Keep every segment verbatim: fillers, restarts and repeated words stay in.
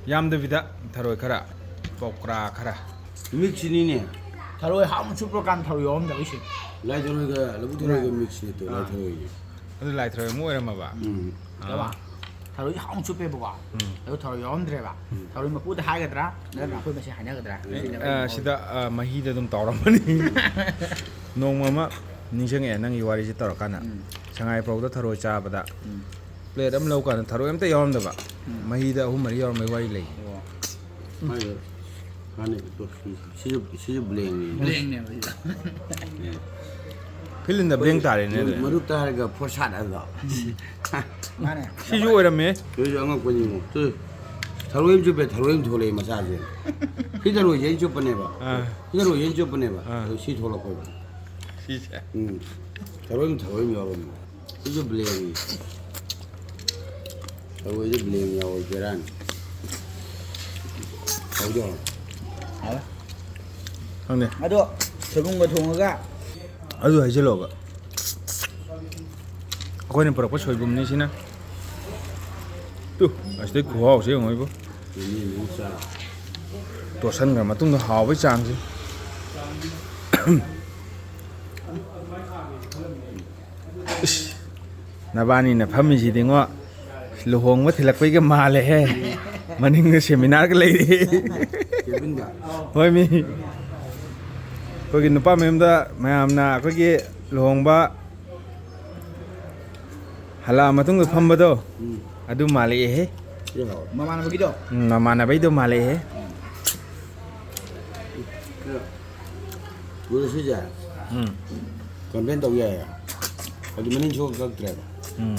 ꯌꯥꯝꯗꯕꯤꯗ ꯊꯔꯣꯏ ꯈꯔ, ꯄꯧꯀ꯭ꯔꯥ ꯈꯔ꯫ ꯃꯤꯛꯁꯅꯤꯅꯦ꯫ ꯊꯔꯣꯏ ꯍꯥꯎꯅ ꯆꯨꯞꯄ ꯀꯥꯟꯗ ꯊꯔꯣꯏ ꯌꯥꯎꯔꯝꯗꯕ ꯏꯁꯤꯡ꯫ ꯂꯥꯏ ꯊꯔꯣꯏꯒ ꯂꯧꯕꯨꯛ ꯊꯔꯣꯏꯒ ꯃꯤꯛꯁꯅꯤ ꯇꯣ, ꯂꯥꯏ ꯊꯔꯣꯏꯒꯤ꯫ ꯑꯗꯨ ꯂꯥꯏ ꯊꯔꯣꯏ ꯑꯃꯨꯛ ꯑꯣꯏꯔꯝꯃꯕ? ꯎꯝ꯫ ꯀꯩꯕ? ꯊꯔꯣꯏꯗꯤ ꯍꯥꯎꯅ ꯆꯨꯞꯄꯦꯕꯀꯣ꯫ ꯑꯗꯣ ꯊꯔꯣꯏ ꯌꯥꯎꯔꯝꯗ꯭ꯔꯦꯕ꯫ ꯊꯔꯣꯏ ꯃꯄꯨꯗ ꯍꯥꯏꯒꯗ꯭ꯔꯥ ꯅꯠꯇ꯭ꯔꯒ ꯑꯩꯈꯣꯏ ꯃꯁꯦꯟ ꯍꯥꯏꯅꯒꯗ꯭ꯔꯥ? ꯑ, ꯁꯤꯗ ꯑ, ꯃꯍꯤꯗ ꯑꯗꯨꯝ ꯇꯥꯎꯔꯝꯃꯅꯤ꯫ ꯅꯣꯡꯃ ꯑꯃ ꯅꯤꯡꯁꯤꯡꯉꯛꯑꯦ ꯅꯪꯒꯤ ꯋꯥꯔꯤꯁꯦ ꯇꯧꯔꯀꯥꯟꯗ꯫ ꯁꯉꯥꯏ ꯄ꯭ꯔꯧꯗ ꯊꯔꯣꯏ ꯆꯥꯕꯗ ꯄ꯭ꯂꯦꯠ ꯑꯃ ꯂꯧꯀꯥꯟꯗ ꯊꯔꯣꯏ ꯑꯝꯇ ꯌꯥꯎꯔꯝꯗꯕ꯫ ꯃꯍꯤꯗ ꯑꯍꯨꯝ ꯃꯔꯤ ꯌꯥꯎꯔꯝꯕꯩ ꯋꯥꯔꯤ ꯂꯩ꯫ ꯃꯥꯏꯗꯣ ꯍꯥꯟꯅ ꯇꯣ, ꯁꯤꯁꯨ, ꯁꯤꯁꯨ ꯕ꯭ꯂꯦꯡꯅꯤ꯫ ꯕ꯭ꯂꯦꯡꯅꯦꯕ ꯁꯤꯗ꯫ Fill in the blank ꯇꯥꯔꯦꯅꯦ ꯑꯗꯨꯗꯤ꯫ ꯃꯔꯨꯞꯇ ꯍꯥꯏꯔꯒ ꯐꯣꯔꯁꯥꯠ ꯑꯗꯣ꯫ ꯃꯥꯅꯦ꯫ ꯁꯤꯁꯨ ꯑꯣꯏꯔꯝꯃꯦ꯫ ꯁꯤꯁꯨ ꯑꯉꯛꯄꯅꯤꯉꯣ꯫ ꯇꯨ, ꯊꯔꯣꯏ ꯑꯃ ꯆꯨꯞꯄꯦ, ꯊꯔꯣꯏ ꯑꯃ ꯊꯣꯛꯂꯛꯑꯦ ꯃꯆꯥꯁꯦ꯫ ꯁꯤ ꯊꯔꯣꯏꯁꯦ ꯑꯩꯅ ꯆꯨꯞꯄꯅꯦꯕ꯫ ꯑꯥ꯫ ꯁꯤ ꯊꯔꯣꯏꯁꯦ ꯑꯩꯅ ꯆꯨꯞꯄꯅꯦꯕ꯫ ꯑꯥ꯫ ꯑꯗꯣ ꯁꯤ ꯊꯣꯛꯂꯛꯄ꯫ ꯁꯤꯁꯦ꯫ ꯎꯝ꯫ ꯊꯔꯣꯏ ꯑꯃ, ꯊꯔꯣꯏ ꯑꯃ ꯌꯥꯎꯔꯝꯃꯦ꯫ ꯁꯤꯁꯨ ꯕ꯭ꯂꯦꯡꯅꯤ꯫ ꯊꯔꯣꯏꯁꯦ ꯕ꯭ꯂꯦꯡ ꯌꯥꯎꯋꯦ, ꯕꯦꯔꯥꯅꯤ꯫ ꯍꯥꯎꯗꯤ ꯍꯥꯎꯋꯦ꯫ ꯍꯥꯎꯋꯦ꯫ ꯈꯪꯗꯦ꯫ ꯑꯗꯣ ꯁꯣꯏꯕꯨꯝꯒ ꯊꯣꯡꯉꯒ ꯑꯗꯨ ꯍꯥꯏꯖꯜꯂꯣꯕ꯫ ꯑꯩꯈꯣꯏꯅ ꯄꯨꯔꯛꯄ ꯁꯣꯏꯕꯨꯝꯅꯤ ꯁꯤꯅ꯫ ꯇꯨ, ꯑꯁꯤꯗꯩ ꯈꯨꯍꯥꯎꯁꯦ ꯌꯦꯡꯉꯣ ꯏꯕꯣ꯫ ꯃꯤꯃꯤ ꯑꯃꯨꯛ ꯆꯥ꯫ ꯇꯣꯠꯁꯟꯈ꯭ꯔ ꯃꯇꯨꯡꯗ ꯍꯥꯎꯕꯒꯤ ꯆꯥꯡꯁꯦ꯫ ꯏꯁ, ꯅꯕꯥꯅꯤꯅ ꯐꯝꯃꯤꯁꯤꯗꯤꯉꯣ, ꯂꯨꯍꯣꯡꯕ ꯊꯤꯜꯂꯛꯄꯩꯒ ꯃꯥꯜꯂꯦꯍꯦ꯫ ꯃꯅꯤꯡꯗ ꯁꯦꯃꯤꯅꯥꯔꯒ ꯂꯩꯔꯦ꯫ ꯀꯦꯕꯤꯟꯗ꯫ ꯍꯣꯏ ꯃꯤ꯫ ꯑꯩꯈꯣꯏꯒꯤ ꯅꯨꯄꯥ ꯃꯌꯨꯝꯗ ꯃꯌꯥꯝꯅ ꯑꯩꯈꯣꯏꯒꯤ ꯂꯨꯍꯣꯡꯕ ꯍꯜꯂꯛꯑ ꯃꯇꯨꯡꯗ ꯐꯝꯕꯗꯣ, ꯎꯝ꯫ ꯑꯗꯨ ꯃꯥꯜꯂꯛꯑꯦꯍꯦ꯫ ꯁꯤ ꯍꯥꯎꯋꯦ꯫ ꯃꯃꯥꯟꯅꯕꯒꯤꯗꯣ꯫ ꯎꯝ, ꯃꯃꯥꯟꯅꯕꯩꯗꯣ ꯃꯥꯜꯂꯛꯑꯦꯍꯦ꯫ ꯂꯣꯏꯔꯦ ꯁꯤꯁꯦ꯫ ꯎꯝ꯫ ꯀꯝꯄ꯭ꯂꯦꯟ ꯇꯧ ꯌꯥꯏꯌꯦ꯫ ꯍꯥꯏꯗꯤ ꯃꯅꯤꯡ ꯁꯣꯛ ꯀꯛꯇ꯭ꯔꯦꯕ꯫ ꯎꯝ꯫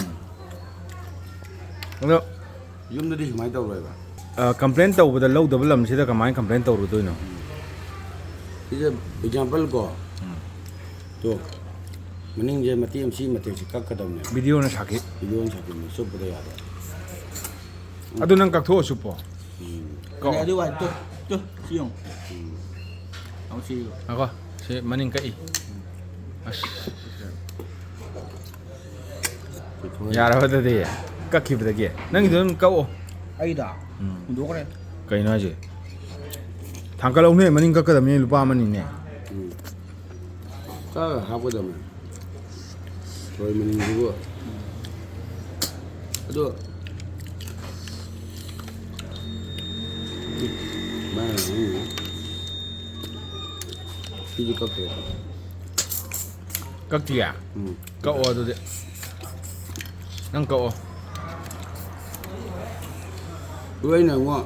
ꯑꯗꯣ ꯌꯨꯝꯗꯗꯤ ꯁꯨꯃꯥꯏꯅ ꯇꯧꯔꯣꯏꯕ꯫ ꯑ, ꯀꯝꯄ꯭ꯂꯦꯟ ꯇꯧꯕꯗ ꯂꯧꯗꯕ ꯂꯝꯁꯤꯗ ꯀꯃꯥꯏꯅ ꯀꯝꯄ꯭ꯂꯦꯟ ꯇꯧꯔꯨꯗꯣꯏꯅꯣ? ꯁꯤꯗ ꯑꯦꯛꯖꯥꯝꯄꯜ ꯀꯣ꯫ ꯇꯣ꯫ ꯃꯅꯤꯡꯁꯦ ꯃꯇꯦꯛ ꯑꯃ, ꯁꯤ ꯃꯇꯦꯛꯁꯦ ꯀꯛꯀꯗꯕꯅꯦꯕ꯫ ꯚꯤꯗꯤꯑꯣꯅ ꯁꯥꯈꯤ꯫ ꯚꯤꯗꯤꯑꯣ ꯑꯣꯏꯅ ꯁꯥꯀꯨꯝꯕ ꯆꯨꯞꯄꯗ ꯌꯥꯗꯦ꯫ ꯑꯗꯨ ꯅꯪ ꯀꯛꯊꯣꯛꯑ ꯆꯨꯞꯄꯣ꯫ ꯎꯝ꯫ ꯀꯛꯑꯣ꯫ ꯑꯗꯨ ꯋꯥ-, ꯇꯨ, ꯇꯨ, ꯁꯤ ꯌꯦꯡꯉꯨ꯫ ꯑꯃꯨꯛ ꯁꯤ ꯌꯦꯡꯉꯨ꯫ ꯉꯥꯏꯈꯣ, ꯁꯤ ꯃꯅꯤꯡ ꯀꯛꯏ꯫ ꯑꯁ꯫ ꯄꯨꯊꯣꯛꯑꯦ꯫ ꯌꯥꯔꯕ ꯑꯗꯨꯗꯤ? ꯀꯛꯈꯤꯕꯗꯒꯤ꯫ ꯅꯪꯒꯤꯗꯣ ꯑꯗꯨꯝ ꯀꯛꯑꯣ꯫ ꯑꯩꯗꯣ? ꯍꯨꯟꯗꯣꯛꯈ꯭ꯔꯦ꯫ ꯀꯩꯅꯣ ꯍꯥꯏꯁꯦ? ꯊꯥꯡꯀꯠꯍꯧꯅꯦ, ꯃꯅꯤꯡ ꯀꯛꯀꯗꯕꯅꯤ, ꯂꯨꯄꯥ ꯑꯃꯅꯤꯅꯦ꯫ ꯎꯝ꯫ ꯀꯛꯑꯒ ꯍꯥꯞꯀꯗꯕꯅꯦ꯫ ꯊꯔꯣꯏ ꯃꯅꯤꯡꯁꯤꯕꯨ꯫ ꯑꯗꯣ, ꯃꯥꯅ ꯍꯥꯏꯅꯤꯡꯉꯤ꯫ ꯁꯤꯁꯨ ꯀꯛꯇ꯭ꯔꯦ꯫ ꯀꯛꯇꯤꯌꯦ? ꯎꯝ꯫ ꯀꯛꯑꯣ ꯑꯗꯨꯗꯤ꯫ ꯅꯪ ꯀꯛꯑꯣ꯫ ꯑꯗꯨ ꯑꯩꯅ ꯑꯃꯨꯛ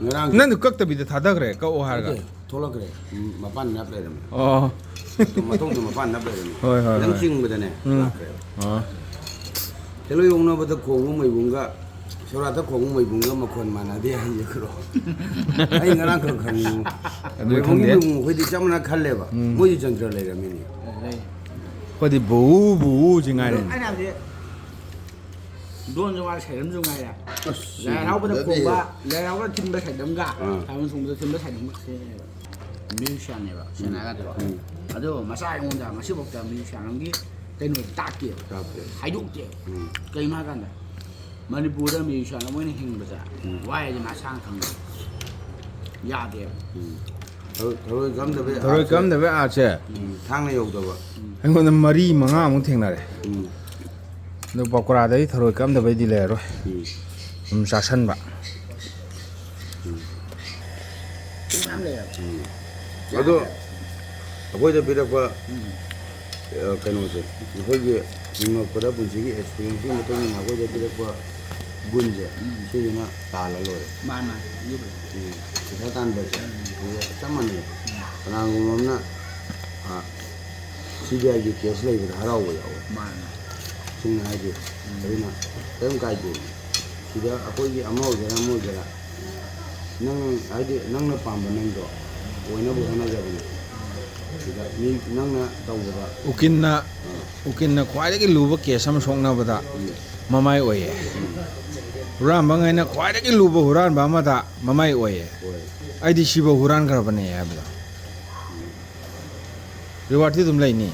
ꯉꯔꯥꯡ ꯅꯪꯗꯣ ꯀꯛꯇꯕꯤꯗ ꯊꯥꯗꯈ꯭ꯔꯦ, ꯀꯛꯑꯣ ꯍꯥꯏꯔꯒ꯫ ꯅꯠꯇꯦ, ꯊꯣꯛꯂꯛꯈ꯭ꯔꯦ꯫ ꯎꯝ, ꯃꯄꯥꯟ ꯅꯞ ꯂꯩꯔꯝꯃꯦ꯫ ꯑꯣ꯫ ꯃꯊꯧꯗꯣ ꯃꯄꯥꯟ ꯅꯞ ꯂꯩꯔꯝꯃꯦ꯫ ꯍꯣꯏ, ꯍꯣꯏ, ꯈꯤꯇꯪ ꯍꯣꯏ꯫ ꯆꯤꯡꯕꯗꯅꯦ, ꯎꯝ꯫ ꯂꯥꯛꯈ꯭ꯔꯦꯕ꯫ ꯑꯣ꯫ ꯈꯦꯂꯣꯏ ꯑꯣꯛꯅꯕꯗ ꯈꯣꯡꯕ ꯃꯩꯕꯨꯡꯒ ꯁꯣꯔꯥꯠꯇ ꯈꯣꯡꯕ ꯃꯩꯕꯨꯡꯒ ꯃꯈꯣꯟ ꯃꯥꯟꯅꯗꯦ ꯍꯥꯏꯌꯦ ꯈ꯭ꯔꯣ꯫ ꯑꯩ ꯉꯔꯥꯡ ꯈꯛ ꯈꯪꯉꯤ꯫ ꯑꯗꯨꯗꯤ ꯃꯩꯕꯨꯡꯒꯤ ꯈꯪꯗꯦ꯫ ꯃꯩꯕꯨꯡ ꯑꯩꯈꯣꯏꯗꯤ ꯆꯞ ꯃꯥꯟꯅ ꯈꯜꯂꯦꯕ꯫ ꯎꯝ꯫ ꯃꯣꯏꯗꯤ ꯖꯟꯇ꯭ꯔ ꯂꯩꯔꯝꯃꯤꯅꯦ꯫ ꯂꯩ꯫ ꯑꯩꯈꯣꯏꯗꯤ ꯕꯨ ꯕꯨ ꯁꯤ ꯉꯥꯏꯔꯦ꯫ ꯑꯩꯅ ꯍꯥꯏꯕꯗꯤ ꯗꯣꯟꯁꯨ ꯉꯥꯏꯔꯦ, ꯁꯩꯔꯝꯁꯨ ꯉꯥꯏꯔꯦ꯫ ꯑꯁ, ꯂꯥꯏ ꯍꯔꯥꯎꯕꯗ ꯐꯖꯗꯦ꯫ ꯈꯣꯡꯕ, ꯂꯥꯏ ꯍꯔꯥꯎꯕꯗ ꯊꯤꯟꯕ ꯁꯩꯔꯝꯒ ꯑꯥ꯫ ꯊꯥꯕꯜ ꯆꯣꯡꯕꯗ ꯊꯤꯟꯕ ꯁꯩꯔꯝꯒ ꯈꯦꯠꯅꯩꯌꯦꯕ꯫ ꯃ꯭ꯌꯨꯖꯤꯁꯤꯌꯥꯟꯅꯦꯕ ꯁꯦꯅꯥ ꯍꯥꯏꯔꯒꯗꯤꯀꯣ꯫ ꯎꯝ꯫ ꯑꯗꯣ ꯃꯆꯥ ꯑꯩꯉꯣꯟꯗ ꯉꯁꯤꯐꯥꯎꯗ ꯃ꯭ꯌꯨꯖꯤꯁꯤꯌꯥꯟ ꯑꯃꯒꯤ ꯀꯩꯅꯣꯁꯦ ꯇꯥꯛꯇꯦꯕ꯫ ꯇꯥꯛꯇꯦ꯫ ꯍꯥꯏꯗꯣꯛꯇꯦꯕ꯫ ꯎꯝ꯫ ꯀꯩꯅꯣ ꯍꯥꯏꯀꯥꯟꯗ ꯃꯅꯤꯄꯨꯔꯗ ꯃ꯭ꯌꯨꯖꯤꯁꯤꯌꯥꯟ ꯑꯃ ꯑꯣꯏꯅ ꯍꯤꯡꯕꯁꯦ ꯎꯝ꯫ ꯋꯥꯏ ꯍꯥꯏꯁꯦ ꯃꯁꯥꯅ ꯈꯪꯉꯦ꯫ ꯌꯥꯗꯦꯕ꯫ ꯎꯝ꯫ ꯊꯔꯣꯏ, ꯊꯔꯣꯏ ꯀꯝꯗꯕꯩ ꯊꯔꯣꯏ ꯑꯥꯔꯠꯁꯦ꯫ ꯀꯝꯗꯕꯩ ꯑꯥꯔꯠꯁꯦ ꯎꯝ, ꯊꯥꯡꯅ ꯌꯧꯗꯕ꯫ ꯑꯩꯉꯣꯟꯗ ꯃꯔꯤ ꯃꯉꯥꯃꯨꯛ ꯊꯦꯡꯅꯔꯦ꯫ ꯎꯝ꯫ ꯑꯗꯨ ꯄꯀꯣꯔꯥꯗꯩ ꯊꯔꯣꯏ ꯀꯝꯗꯕꯩꯗꯤ ꯂꯩꯔꯔꯣꯏ꯫ ꯎꯝ꯫ ꯑꯗꯨꯝ ꯆꯥꯁꯟꯕ꯫ ꯎꯝ꯫ ꯃꯌꯥꯝ ꯂꯩꯌꯦꯕ꯫ ꯎꯝ꯫ ꯑꯗꯣ ꯑꯩꯈꯣꯏꯗ ꯄꯤꯔꯛꯄ, ꯎꯝ꯫ ꯑ, ꯀꯩꯅꯣꯁꯦ, ꯑꯩꯈꯣꯏꯒꯤ ꯍꯤꯡꯉꯛꯄꯗ ꯄꯨꯟꯁꯤꯒꯤ ꯑꯦꯛꯁꯄꯤꯔꯤꯌꯦꯟꯁꯀꯤ ꯃꯇꯨꯡ ꯏꯟꯅ ꯑꯩꯈꯣꯏꯗ ꯄꯤꯔꯛꯄ ꯒꯨꯟꯁꯦ, ꯎꯝ꯫ ꯁꯤꯁꯤꯅ ꯇꯥꯜꯂ ꯂꯣꯏꯔꯦ꯫ ꯃꯥꯅꯤ, ꯃꯥꯅꯤ꯫ ꯑꯗꯨꯕꯨꯗꯤ꯫ ꯎꯝ꯫ ꯄꯩꯁꯥ ꯇꯥꯟꯕꯁꯦ, ꯎꯝ꯫ ꯑꯗꯨꯒ ꯆꯞ ꯃꯥꯟꯅꯩ꯫ ꯎꯝ꯫ ꯀꯅꯥꯒꯨꯝꯕ ꯑꯃꯅ, ꯑ, ꯁꯤ ꯕꯤ ꯑꯥꯏꯒꯤ ꯀꯦꯁ ꯂꯩꯕꯗ ꯍꯔꯥꯎꯕ ꯌꯥꯎꯋꯦ꯫ ꯃꯥꯅꯤ꯫ ꯁꯦꯡꯅ ꯍꯥꯏꯗꯤ꯫ ꯎꯝ꯫ ꯑꯗꯨꯅ ꯀꯔꯤꯝ ꯀꯥꯏꯗꯦ꯫ ꯁꯤꯗ ꯑꯩꯈꯣꯏꯒꯤ ꯑꯃ ꯑꯣꯏꯒꯦꯔꯥ ꯑꯃ ꯑꯣꯏꯒꯦꯔꯥ, ꯅꯪ ꯍꯥꯏꯗꯤ ꯅꯪꯅ ꯄꯥꯝꯕ ꯅꯪꯗꯣ ꯑꯣꯏꯅꯕ ꯍꯣꯠꯅꯖꯕꯅꯦ꯫ ꯁꯤꯗ ꯃꯤ ꯅꯪꯅ ꯇꯧꯕꯗ ꯎꯀꯤꯟꯅ, ꯑꯥ꯫ ꯎꯀꯤꯟꯅ ꯈ꯭ꯋꯥꯏꯗꯒꯤ ꯂꯨꯕ ꯀꯦꯁ ꯑꯃ ꯁꯣꯛꯅꯕꯗ ꯎꯝ꯫ ꯃꯃꯥꯏ ꯑꯣꯏꯌꯦ꯫ ꯎꯝ꯫ ꯍꯨꯔꯥꯟꯕꯉꯩꯅ ꯈ꯭ꯋꯥꯏꯗꯒꯤ ꯂꯨꯕ ꯍꯨꯔꯥꯟꯕ ꯑꯃꯗ ꯃꯃꯥꯏ ꯑꯣꯏꯌꯦ꯫ ꯍꯣꯏ꯫ ꯑꯩꯗꯤ ꯁꯤꯐꯧ ꯍꯨꯔꯥꯟꯈ꯭ꯔꯕꯅꯦ ꯍꯥꯏꯕꯗꯣ꯫ ꯔꯤꯋꯥꯔꯗꯇꯤ ꯑꯗꯨꯝ ꯂꯩꯅꯤ꯫